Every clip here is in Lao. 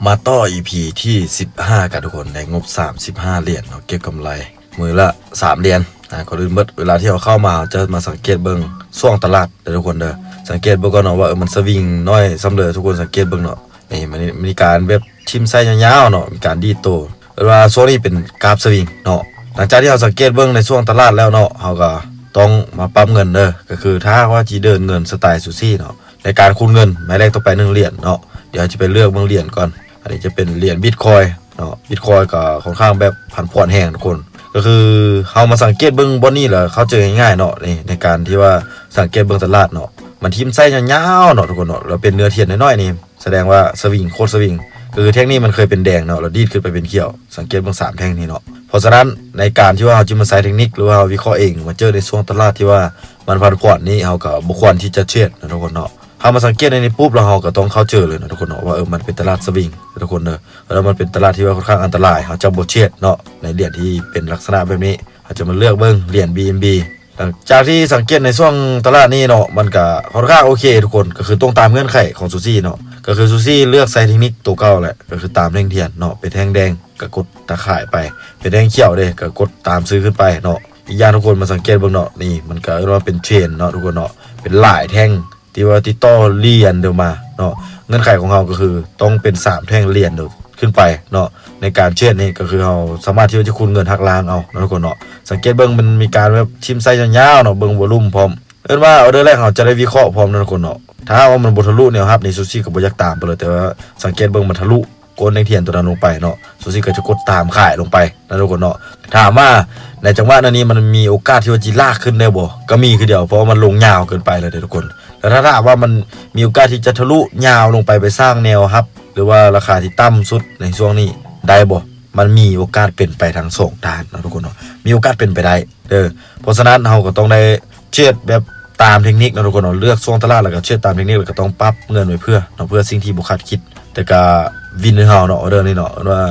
ມາຕໍ່ ອີພີ ທີສິບຫ້າກັນທຸກຄົນ ໃນງົບສາມສິບຫ້າຫຼຽນເນາະ ເກັບກຳໄລມື້ລະສາມຫຼຽນ. ອາ ກ່ອນອື່ນເບິດ ເວລາທີ່ເຮົາເຂົ້າມາ ເຮົາຈະມາສັງເກດເບິ່ງຊ່ວງຕະຫຼາດເດີທຸກຄົນເດີ. ສັງເກດເບິ່ງກ່ອນເນາະວ່າ ເອີ ມັນສະວິງໜ້ອຍສ່ຳໃດ ທຸກຄົນສັງເກດເບິ່ງເນາະ. ນີ້ ມັນ ມັນມີການແບບຖິ້ມໄສ້ຍາວໆເນາະ ມີການດີດໂຕ ເອີ້ນວ່າຊ່ວງນີ້ເປັນກາບສະວິງເນາະ. ຫຼັງຈາກທີ່ເຮົາສັງເກດເບິ່ງໃນຊ່ວງຕະຫຼາດແລ້ວເນາະ ເຮົາກໍຕ້ອງມາປັບເງິນເດີ. ກໍຄືຖ້າຫາກວ່າຊິເດີນເງິນສະໄຕຊູຊີເນາະ ໃນການຄູນເງິນ ໝາຍແລກຕໍ່ໄປໜຶ່ງຫຼຽນເນາະ. ດຽວເຮົາຈະໄປເລືອກເບິ່ງຫຼຽນກ່ອນ. ອັນນີ້ຈະເປັນຫຼຽນບິດຄອຍເນາະ. ບິດຄອຍກໍຄ່ອນຂ້າງແບບຜັນຜວນແຮງທຸກຄົນ. ກໍຄືເຮົາມາສັງເກດເບິ່ງບ່ອນນີ້ແລ້ວເຂົ້າໃຈງ່າຍໆເນາະ. ນີ້ ໃນການທີ່ວ່າສັງເກດເບິ່ງຕະຫຼາດເນາະ ມັນຖິ້ມໄສ້ຍາວໆເນາະທຸກຄົນເນາະ ແລ້ວເປັນເນື້ອທຽນນ້ອຍໆນີ້ ສະແດງວ່າສະວິງ ໂຄດສະວິງ. ກໍຄືແທ່ງນີ້ມັນເຄີຍເປັນແດງເນາະ ແລ້ວດີດຂຶ້ນໄປເປັນຂຽວ. ສັງເກດເບິ່ງສາມແທ່ງນີ້ເນາະ. ເພາະສະນັ້ນ ໃນການທີ່ວ່າເຮົາຈະມາໃຊ້ເທັກນິກ ຫຼືວ່າເຮົາວິເຄາະເອງ ມາເຈີໃນຊ່ວງຕະຫຼາດທີ່ວ່າມັນຜັນຜວນນີ້ ເຮົາກໍບໍ່ຄວນທີ່ຈະເທຣດເນາະທຸກຄົນເນາະ. ເຮົາມາສັງເກດໃນນີ້ປຸບ ແລ້ວເຮົາກໍຕ້ອງເຂົ້າໃຈເລີຍເນາະທຸກຄົນເນາະ ວ່າ ເອີ ມັນເປັນຕະຫຼາດສະວິງເດີທຸກຄົນເດີ. ແລ້ວມັນເປັນຕະຫຼາດທີ່ວ່າຄ່ອນຂ້າງອັນຕະລາຍ ເຮົາຈະບໍ່ເທຣດເນາະ ໃນຫຼຽນທີ່ເປັນລັກສະນະແບບນີ້. ເຮົາຈະມາເລືອກເບິ່ງຫຼຽນ ບີເອັມບີ. ຫຼັງຈາກທີ່ສັງເກດໃນຊ່ວງຕະຫຼາດນີ້ເນາະ ມັນກະຄ່ອນຂ້າງໂອເຄທຸກຄົນ ກໍຄືຕ້ອງຕາມເງື່ອນໄຂຂອງຊູຊີເນາະ. ກໍຄືຊູຊີເລືອກໃຊ້ເທັກນິກໂຕເກົ່າແຫຼະ ກໍຄືຕາມແທ່ງທຽນເນາະ. ເປັນແທ່ງແດງກໍກົດຕາຂາຍໄປ ເປັນແທ່ງຂຽວເດ້ ກໍກົດຕາມຊື້ຂຶ້ນໄປເນາະ. ອີກຢ່າງທຸກຄົນມາສັງເກດເບິ່ງເນາະ ນີ້ມັນກໍເອີ້ນວ່າເປັນເທຣນເນາະທຸກຄົນເນາະ ເປັນຫຼາຍແທ່ງ ທີ່ວ່າຕິດຕໍ່ລຽນດຽວມາເນາະ. ເງື່ອນໄຂຂອງເຮົາກໍຄືຕ້ອງເປັນສາມແທ່ງລຽນດຽວຂຶ້ນໄປເນາະ. ໃນການເທຣດນີ້ກໍຄືເຮົາສາມາດທີ່ວ່າຈະຄູນເງິນຫັກລ້າງເອົາເນາະທຸກຄົນເນາະ. ສັງເກດເບິ່ງມັນມີການແບບຖິ້ມໄສ້ຍາວໆເນາະ ເບິ່ງວອລຸມພ້ອມ. ເອີ້ນວ່າອໍເດີແລກເຮົາຈະໄດ້ວິເຄາະພ້ອມເນາະທຸກຄົນເນາະ. ຖ້າຫາກວ່າມັນບໍ່ທະລຸແນວຮັບນີ້ ຊູຊີກໍບໍ່ຢາກຕາມໄປເລີຍ ແຕ່ວ່າສັງເກດເບິ່ງມັນທະລຸ ກົ້ນແທ່ງທຽນຕົວນັ້ນລົງໄປເນາະ ຊູຊີກໍຈະກົດຕາມຂາຍລົງໄປນະທຸກຄົນເນາະ. ຖາມວ່າໃນຈັງຫວະນັ້ນນີ້ ມັນມີໂອກາດທີ່ວ່າຊິລາກຂຶ້ນໄດ້ບໍ່? ກໍມີຄືດຽວ ເພາະວ່າມັນລົງຍາວເກີນໄປແລ້ວເດ້ທຸກຄົນ. ແລ້ວຖ້າ ຖ້າຫາກວ່າມັນມີໂອກາດທີ່ຈະທະລຸຍາວລົງໄປ ໄປສ້າງແນວຮັບ ຫຼືວ່າລາຄາທີ່ຕ່ຳສຸດໃນຊ່ວງນີ້ໄດ້ບໍ່? ມັນມີໂອກາດເປັນໄປທັງສອງດ້ານເນາະທຸກຄົນເນາະ ມີໂອກາດເປັນໄປໄດ້ເດີ. ເພາະສະນັ້ນເຮົາກໍຕ້ອງໄດ້ ເທຣດແບບຕາມເທັກນິກເນາະທຸກຄົນເນາະ ເລືອກຊ່ວງຕະຫຼາດ ແລ້ວກໍເທຣດຕາມເທັກນິກ ແລ້ວກໍຕ້ອງປັບເງິນໄວ້ເພື່ອເນາະ ເພື່ອສິ່ງທີ່ບໍ່ຄາດຄິດ ແຕ່ກໍວິນໃຫ້ເຮົາເນາະ ອໍເດີນີ້ເນາະ. ເອີ້ນວ່າ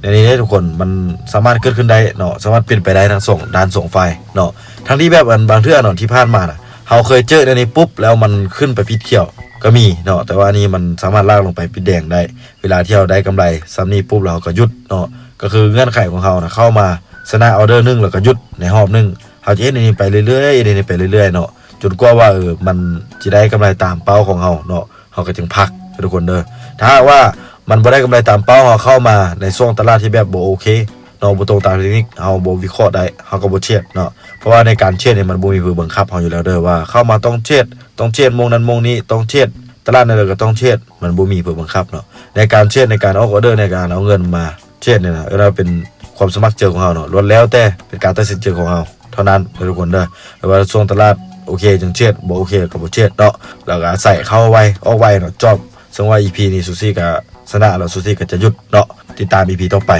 ໃນນີ້ເດ້ທຸກຄົນ ມັນສາມາດເກີດຂຶ້ນໄດ້ເນາະ ສາມາດເປັນໄປໄດ້ທັງສອງດ້ານສອງຝ່າຍເນາະ. ທັງທີ່ແບບອັນບາງເທື່ອເນາະ ທີ່ຜ່ານມານະ ເຮົາເຄີຍເຈີແນວນີ້ປຸບ ແລ້ວມັນຂຶ້ນໄປປິດຂຽວກໍມີເນາະ ແຕ່ວ່າອັນນີ້ມັນສາມາດລາກລົງໄປປິດແດງໄດ້ ເວລາທີ່ເຮົາໄດ້ກຳໄລສ່ຳນີ້ປຸບ ແລ້ວເຮົາກໍຢຸດເນາະ. ກໍຄືເງື່ອນໄຂຂອງເຮົານະ ເຂົ້າມາຊະນະອໍເດີໜຶ່ງ ແລ້ວກໍຢຸດໃນຮອບໜຶ່ງ ເຮົາຈະເຮັດອັນນີ້ໄປເລື້ອຍໆ ເຮັດອັນນີ້ໄປເລື້ອຍໆເນາະ ຈົນກວ່າວ່າ ເອີ ມັນຊິໄດ້ກຳໄລຕາມເປົ້າຂອງເຮົາເນາະ ເຮົາກໍຈຶ່ງພັກເດີທຸກຄົນເດີ. ຖ້າຫາກວ່າມັນບໍ່ໄດ້ກຳໄລຕາມເປົ້າ ເຮົາເຂົ້າມາໃນຊ່ວງຕະຫຼາດທີ່ແບບບໍ່ໂອເຄເນາະ ບໍ່ຕົງຕາມເທັກນິກ ເຮົາບໍ່ວິເຄາະໄດ້ ເຮົາກໍບໍ່ເທຣດເນາະ. ເພາະວ່າໃນການເທຣດນີ້ ມັນບໍ່ມີຜູ້ບັງຄັບເຮົາຢູ່ແລ້ວເດີ ວ່າເຂົ້າມາຕ້ອງເທຣດ ຕ້ອງເທຣດໂມງນັ້ນໂມງນີ້ ຕ້ອງເທຣດຕະຫຼາດນັ້ນ ແລ້ວກໍຕ້ອງເທຣດ ມັນບໍ່ມີຜູ້ບັງຄັບເນາະ. ໃນການເທຣດ ໃນການອອກອໍເດີ ໃນການເອົາເງິນມາ ເທຣດນີ້ນະ ເອີ້ນວ່າເປັນຄວາມສະໝັກໃຈຂອງເຮົາເນາະ ລ້ວນແລ້ວແຕ່ເປັນການຕັດສິນໃຈຂອງເຮົາເທົ່ານັ້ນເດີທຸກຄົນເດີ. ແຕ່ວ່າຊ່ວງຕະຫຼາດໂອເຄຈຶ່ງເທຣດ ບໍ່ໂອເຄກໍບໍ່ເທຣດເນາະ ແລ້ວກໍອາໄສເຂົ້າໄວອອກໄວເນາະ ຈອບ. ເຊິ່ງວ່າອີພີນີ້ ຊູຊີກໍຊະນະແລ້ວ ຊູຊີກໍຈະຢຸດເນາະ. ຕິດຕາມອີພີຕໍ່ໄປ.